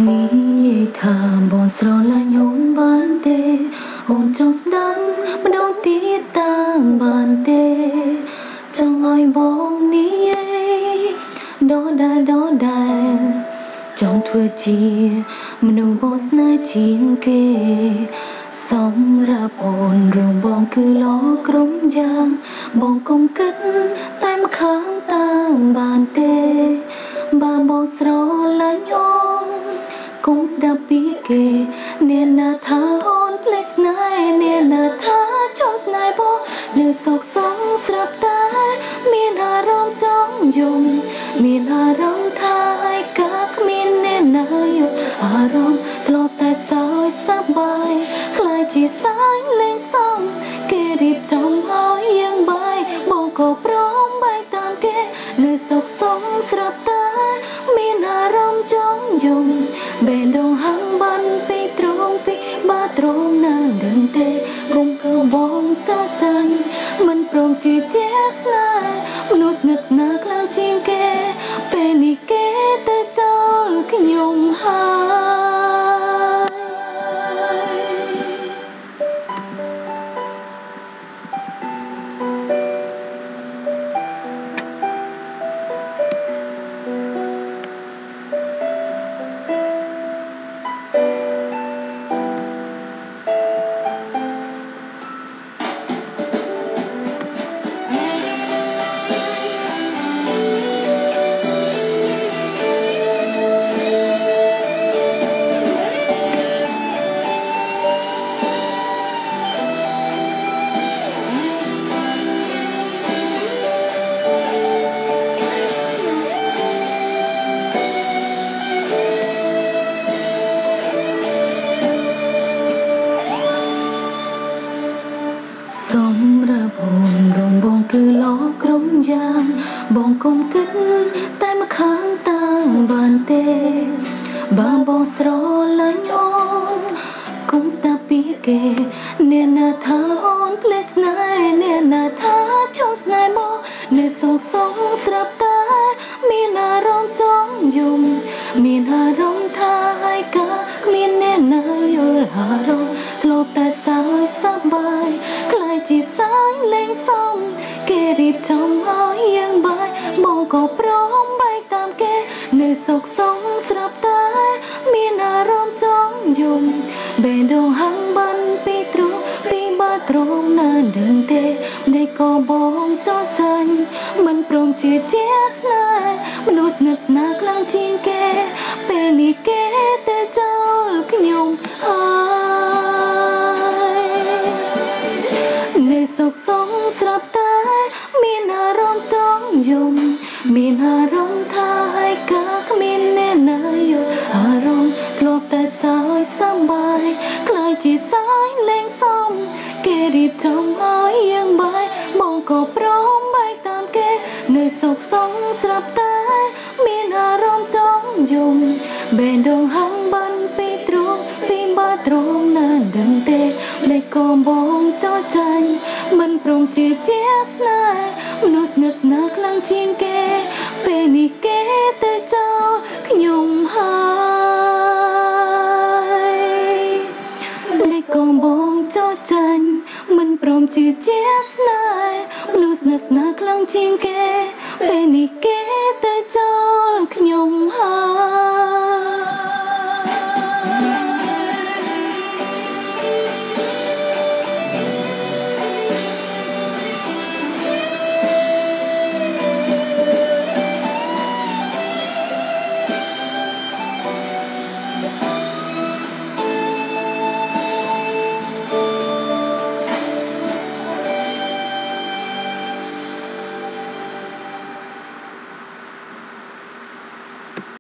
និយាយថាបងស្រឡាញ់អូនបានទេអូនចង់ស្ដាប់ម្ដងទៀតតាមបានទេចង់ឲ្យបងនិយាយដដែលដដែលចង់ធ្វើជាមនុស្សបងស្នេហ៍ជាងគេសម្រាប់អូនរងបងគឺល្អគ្រប់យ៉ាងបងកុំគិតតែម្ខាងតាមបានទេបើបងស្រឡាញ់អូន កុំស្ដាប់ពីគេអ្នកណាថាអូនភ្លេចស្នេហ៍អ្នកណាថាចង់ស្នេហ៍បងនៅសោកសងស្រាប់តែមានអារម្មណ៍ចង់យំមានអារម្មណ៍ថាឯកាគ្មានអ្នកណាយល់អារម្មណ៍ធ្លាប់តែសើចសប្បាយក្លាយជាសាយលេងសំគេរៀបចំឲ្យយើងបាយបងក៏ព្រមបាយតាមគេនៅសោកសងស្រាប់តែមានអារម្មណ៍ចង់យំបេះដូងហាំងបានពីត្រង់ពីបើត្រង់ណាដឹងទេគុំក៏បងចាចាញ់មិនព្រមជាជាស្នេហ៍មនុស្សស្និទ្ធស្នាលខ្លាំងជាងគេពេលនេះគេទៅចោលខ្ញុំហើយសម្រាប់អូនរងបងគឺល្អគ្រប់យ៉ាងបងកុំគិតតែម្ខាងតាមបានទេបើបងស្រឡាញ់អូនកុំស្ដាប់ពីគេអ្នកណាថាអូនភ្លេចស្នេហ៍អ្នកណាថាចង់ស្នេហ៍បងនៅសងសងស្រាប់តែមានអារម្មណ៍ចង់យំមានអារម្មណ៍ថាឯកាគ្មានអ្នកណាយល់អារម្មណ៍ធ្លាប់តែសើចសប្បាយក្លាយជាសាយលេងសំគេរៀបចំឲ្យយើងបាយបងក៏ព្រមបែកតាមគេនៅសោកសងស្រាប់តែមានអារម្មណ៍ចង់យំបេះដូងហាំងបានពីទ្រូងពីបើត្រង់ណាដឹងទេនេះក៏បងចោចាញ់មិនព្រមជាជាស្នេហ៍មនុស្សស្និទ្ធស្នាលខ្លាំងជាងគេពេលនេះគេទៅចោលខ្ញុំហើយនៅសោកសងស្រាប់តែមានអារម្មណ៍ចង់យំមានអារម្មណ៍ថាឯកាគ្មានអ្នកណាយល់អារម្មណ៍ធ្លាប់តែសើចសប្បាយក្លាយជាសាយលេងសំគេរៀបចំឲ្យយើងបាយបងក៏ព្រមបែកតាមគេនៅសោកសងស្រាប់តែមានអារម្មណ៍ចង់យំបេះដូងហាំងបានពីទ្រូងពីបើត្រង់ណាដឹងទេលេខក៏បងចោចាញ់មិនព្រមជាជាស្នេហ៍មនុស្សស្និទ្ធស្នាលខ្លាំងជាងគេពេលនេះគេទៅចោលខ្ញុំហើយលេខក៏បងចោចាញ់មិនព្រមជាជាស្នេហ៍មនុស្សស្និទ្ធស្នាលខ្លាំងជាងគេពេលនេះគេទៅចោលខ្ញុំហើយ។